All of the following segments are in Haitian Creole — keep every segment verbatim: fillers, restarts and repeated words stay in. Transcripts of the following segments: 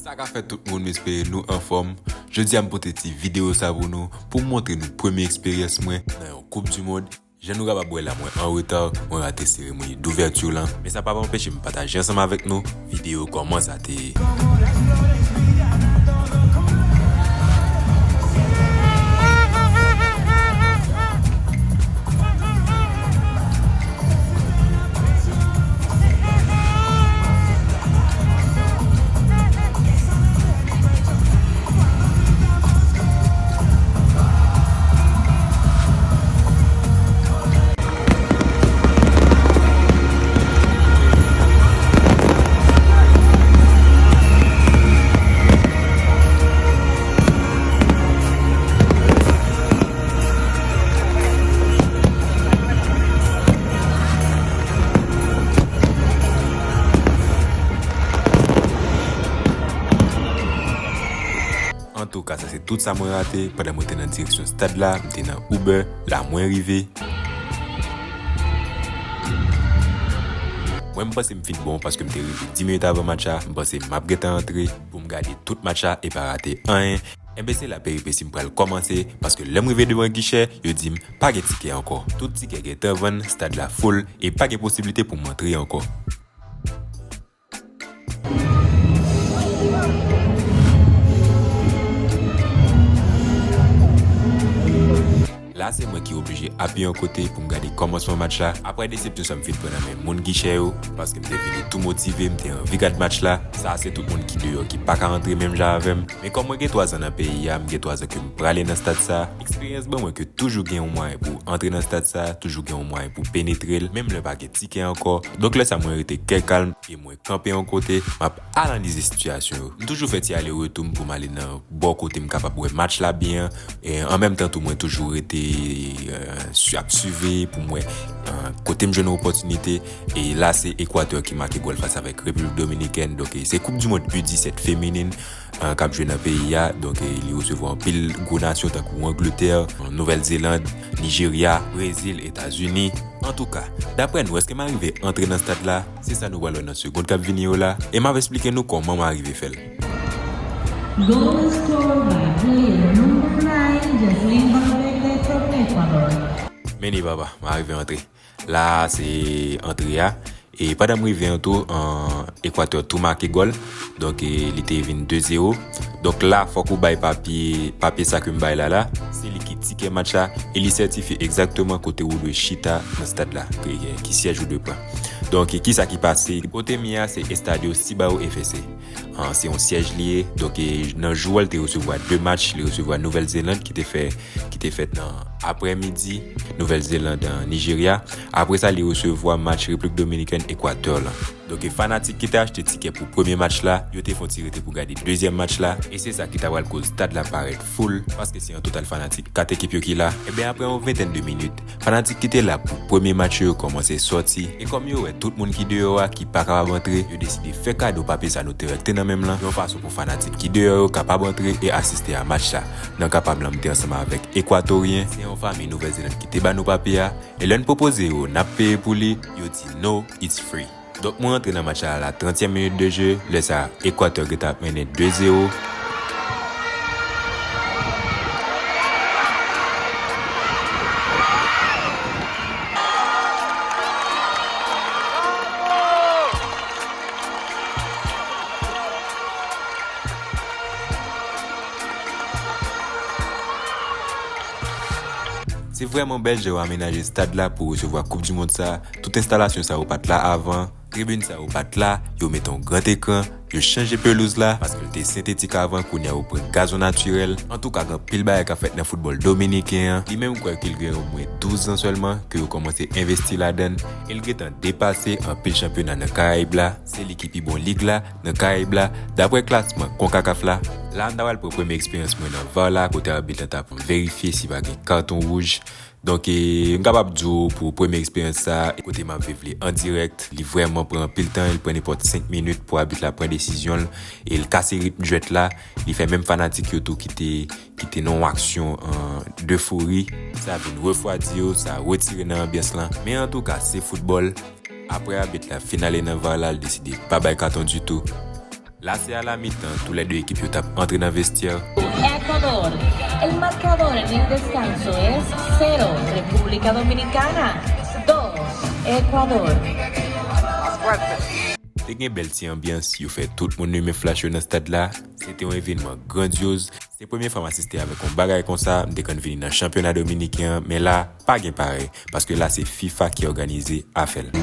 Sa ka fèt tout moun, m espere nou anfòm. Jodi a m pote ti videyo sa pou nou, pou m montre nou premye eksperyans mwen nan yon Koup di Mond. Jan nou kapab wè la, mwen an reta, mwen rate seremoni douvèti lan. Men sa p ap anpeche m pataje ansanm avèk nou videyo kòman sa te ye. Antouka, sa se tout sa mwen rate pandan mwen te nan direksyon stad la, m te nan Uber, la mwen rive. Mwen, m panse m fin bon paske m te rive dis minit avan match la, m panse m ap gentan antre pou m gade tout match la e pa rate anyen. Enben, se la peripesi m pral kòmanse, paske lè m rive devan gichè, yo di m pa gen tikè ankò. Tout tikè gentan vann, stad la full, e pa gen posiblite pou m antre ankò. La, se mwen ki oblije apiye yon kote pou m gade kòmansman match la. Apre desepsyon sa m fin pran nan men moun gichè yo, paske m te vini tou motive, m te anvi gad match la. Sa, se tout moun ki deyò, ki pa ka rantre menm jan avè m. Men kòm mwen gen twa zan nan peyi a, m gen twa zan ke m prale nan stad sa, eksperyans ban mwen ke toujou gen yon mwayen pou antre nan stad sa, toujou gen yon mwayen pou penetre l, menm lè pa gen tikè ankò. Donk, lè sa, mwen rete kè kalm e mwen kanpe yon kote, m ap analize sitiyasyon yo. M toujou fè ti ale retou m pou m ale nan bò kote m kapab wè match la byen. E an menm tan tou, mwen toujou rete, e, su-, ap swive pou m wè, e, kote m jwenn opòtinite. E la, se Ekwatè ki make gòl fas avèk Repiblik Dominikèn. Donk, e, se Koup di Mond U disèt feminin, e, k ap jwe nan peyi a. Donk, e, li resevwa anpil gwo nasyon tankou Angletè, Nouvèl Zeland, Nijerya, Brezil, Etazini. Antouka, daprè nou, èske m arive antre nan stad la? Se sa nou pral wè nan segond k ap vini yo la, e m ap esplike nou kòman m arive fè l. Goal scored by player number nine, Jocelyn Valverde from Ecuador. Men li papa, m arive antre. La, se antre a. E pandan m rive an tou, an, Ekwatè tou make gòl. Donk, e, li te vin de zewo. Donk la, fòk ou bay papye, papye sa ke m bay la la. Se li ki tikè match la. E li sètifye egzakteman kote ou dwe chita nan stad la. Ki, ki syèj ou dwe pran. Donk, e, kisa ki pase? Kote m ye a, se Estadio Cibao F C. An, se yon syèj li ye. Donk, e, nan jou a, li te resevwa de match. Li resevwa Nouvèl Zeland ki te fè, ki te fèt nan aprèmidi. Nouvèl Zeland, an, Nijerya. Apre sa, li resevwa match Repiblik Dominikèn Ekwatè lan. Donk, e, fanatik ki te achte tikè pou premye match la, yo te fè yon ti rete pou gade dezyèm match la. E se sa ki ta pral koz stad la parèt full, paske se yon total fanatik kat ekip yo ki la. Ebyen, apre yon ventèn de minit, fanatik ki te la pou premye match yo kòmanse sòti, e kòm yo wè tout moun ki deyò a ki pa kapab antre, yo deside fè kado papye sa nou te wè k te nan men m lan, yon fason pou fanatik ki deyò yo kapab antre e asiste a match la. Nan ka pa m lan, m te ansanm avèk Ekwatoryen, se yon fanmi Nouvèl Zeland ki te ba nou papye a, e lè n pwopoze yo n ap peye pou li, yo di, "No, it's free." Donk, mwen rantre nan match la a la trantyèm minit de je. Lè sa a, Ekwatè gentan ap mennen de zewo. Se vrèman bèl jan yo amenaje stad la pou resevwa Koup di Mond sa. Tout enstalasyon sa yo pa t la avan. Tribin sa yo pa t la, yo mete yon gran ekran, yo chanje pelouz la, paske l te sentetik avan, kounye a yo pran gazon natirèl. Antouka, gen anpil bagay k ap fèt nan foutbòl dominiken an. Li menm kwè ke l gen omwen douz zan sèlman ke yo kòmanse envesti ladan l, e l gentan depase anpil chanpyona nan Karayib la. Se li ki pi bon lig la nan Karayib la, daprè klasman konkakaf la. La, m ta pral pran premye eksperyans mwen nan var la, kote abit la t ap verifye si pa gen katon wouj. Donk, e, m kapab di w pou premye eksperyans sa, kote m ap viv li an dirèk, li vrèman pran anpil tan, li pran nenpòt senk minit pou abit la pran desizyon l, e l kase ritm jwèt la, li fè menm fanatik yo tou ki te, ki te nan yon aksyon, an, de fori, sa vin refwadi yo, sa retire nan anbyans lan. Men antouka, se foutbòl. Apre abit la fin ale nan var la, l deside pa bay katon ditou. La se a la mitan, toulède ekip yo t ap antre nan vestyè. Ecuador. El marcador en el descanso es cero, República Dominicana, dos, Ecuador. Te gen bèl ti anbyans, yo fè tout moun limen flach yo nan stad la. Se te yon evènman grandyoz. Se premye fwa m asiste avèk yon bagay konsa, m te konn vini nan chanpyona dominiken an, men la, pa gen parèy, paske la se fifa ki òganize afè l.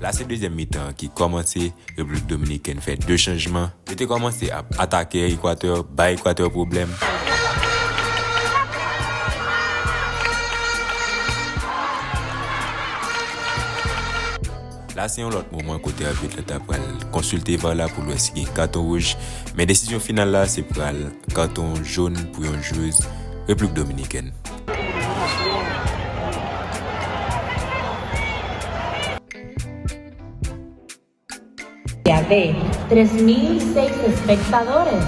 La se dezyèm mitan ki kòmanse, Repiblik Dominikèn fè de chanjman. Yo te kòmanse ap atake Ekwatè, bay Ekwatè pwoblèm. La se yon lòt moman kote abit la ta pral konsilte var la pou l wè si gen katon wouj, men desizyon final la se pral katon jòn pou yon jwez Repiblik Dominikèn. De tres mil seis espectadores.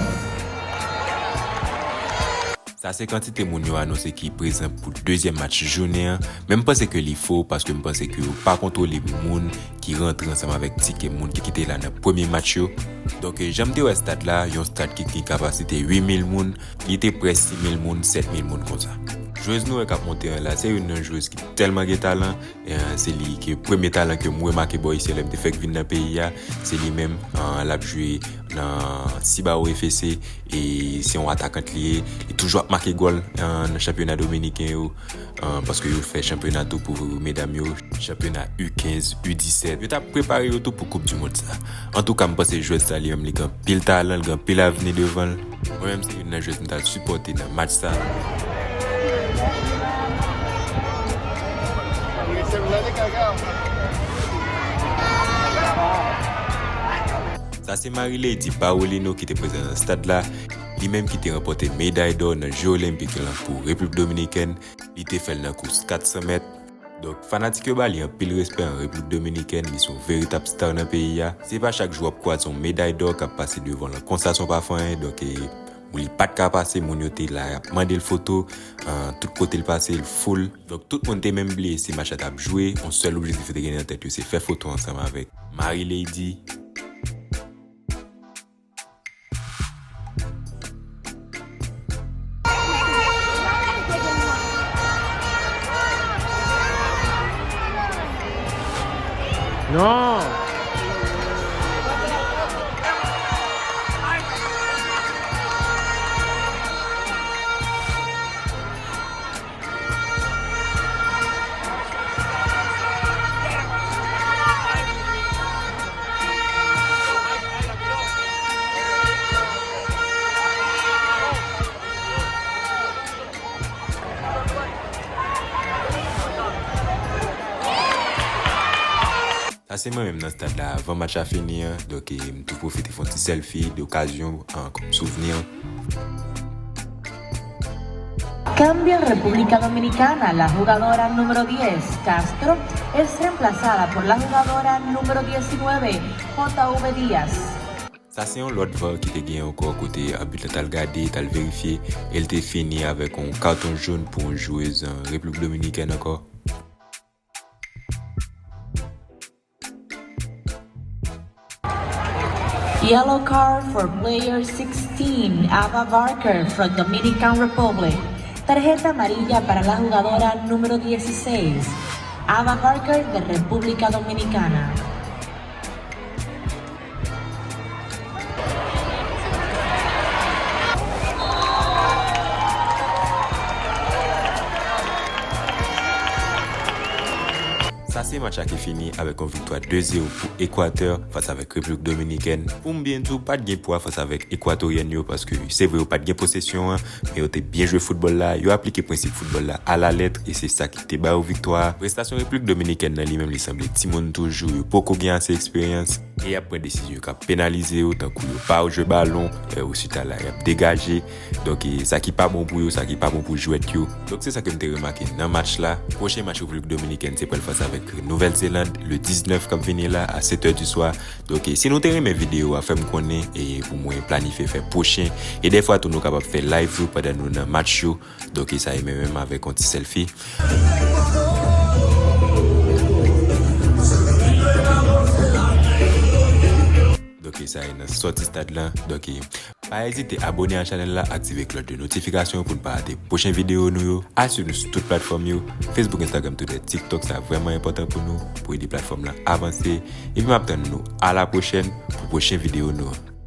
Sa se kantite moun yo anonse ki prezan pou dezyèm match jounen an, men m panse ke li fo paske m panse ke yo pa kontwole moun ki rantre ansanm avèk tikè moun ki kite la nan premye match yo. Donk, jan m te wè stad la, yon stad ki gen kapasite uit mil moun, li te prè sis mil moun, sèt mil moun konsa. Jwez nou wè k ap monte an la, se youn nan jwez ki tèlman gen talan, Eh, se li ki premye talan ke m remake bò isi lè m te fèk vin nan peyi a. Se li menm, eh, l ap jwe nan Cibao F C e se yon atakant li ye. Li toujou ap make gòl, eh, nan chanpyona dominiken yo, eh, paske yo fè chanpyona tou pou medam yo, chanpyona U kenz, U disèt. Yo t ap prepare yo tou pou Koup di Mond sa. Antouka, m panse jwèz sa li menm li gen anpil talan, li gen anpil avni devan l. Mwen menm se youn nan jwèz m t al sipòte nan match sa. Sa se Marie Lady Paulino ki te prezan nan stad la, li menm ki te ranpòte meday dò nan Je Olenpik lan pou Repiblik Dominikèn, li te fè l nan kous kat san mèt. Donk, fanatik yo ba li anpil respè an Repiblik Dominikèn, li se yon veritab star nan peyi a. Se pa chak jou w ap kwaze yon meday dò k ap pase devan l konsa san w pa fè anyen. Donk, e, li pa t ka pase, moun yo te la, y ap mande l foto, eh, tout kote l pase, l foul. Donk, tout moun te menm bliye si match la t ap jwe, yon sèl objektif yo te gen nan tèt yo, se fè foto ansanm avèk Marie Lady. Non. Sa se mwen menm nan stad la avan match la fini an. Donk, e, m tou pwofite fè yon ti selfie d'occasion, an, kòm souvni. Cambio en República Dominicana, la jugadora número diez, Castro, es reemplazada por la jugadora número diecinueve, J V Díaz. Sa se yon lòt var ki te gen ankò kote abit la t al gade, t al verifye, e l te fini avèk yon katon jòn pou yon jwez, eh, Repiblik Dominikèn ankò. Yellow card for player sixteen, Ava Barker from Dominican Republic. Tarjeta amarilla para la jugadora número dieciséis, Ava Barker de República Dominicana. Sa se match la ki fini avèk yon viktwa de zewo pou Ekwatè fas avèk Repiblik Dominikèn. Pou m byen di w, pa t gen pwa fas avèk Ekwatoryèn yo, paske se vre yo pa t gen posesyon an, men yo te byen jwe foutbòl la, yo aplike prensip foutbòl la alalèt, e se sa ki te ba yo viktwa a. Prestasyon Repiblik Dominikèn nan li menm li sanble timoun toujou, yo poko gen ase eksperyans, e y ap pran desizyon k ap penalize yo, tankou yo pa jwe balon, e, osita la y ap degaje. Donk, e, sa ki pa bon pou yo, sa ki pa bon pou jwèt yo. Donk, se sa ke m te remake nan match la. Pwochen match Repiblik Dominikèn se pral fas avèk Nouvèl Zeland le diznèf k ap vini la a sèt è di swa. Donk, e, si nou te renmen videyo a, fè m konnen, e, pou mwen planifye fè pwochen. E dèfwa tou nou kapab fè live yo pandan nou nan match yo. Donk, e, sa e menm menm avèk yon ti selfie. Donk, e, sa e nan sòti stad lan. Donk, e, pa ezite abone a chanèl la, aktive klòch de notifikasyon pou n pa rate pwochen videyo nou yo. A swiv nou sou tout platfòm yo, Facebook, Instagram, Twitter, TikTok, sa vrèman enpòtan pou nou, pou ede platfòm lan avanse. Epi m ap tann nou a la pwochèn pou pwochen videyo nou an.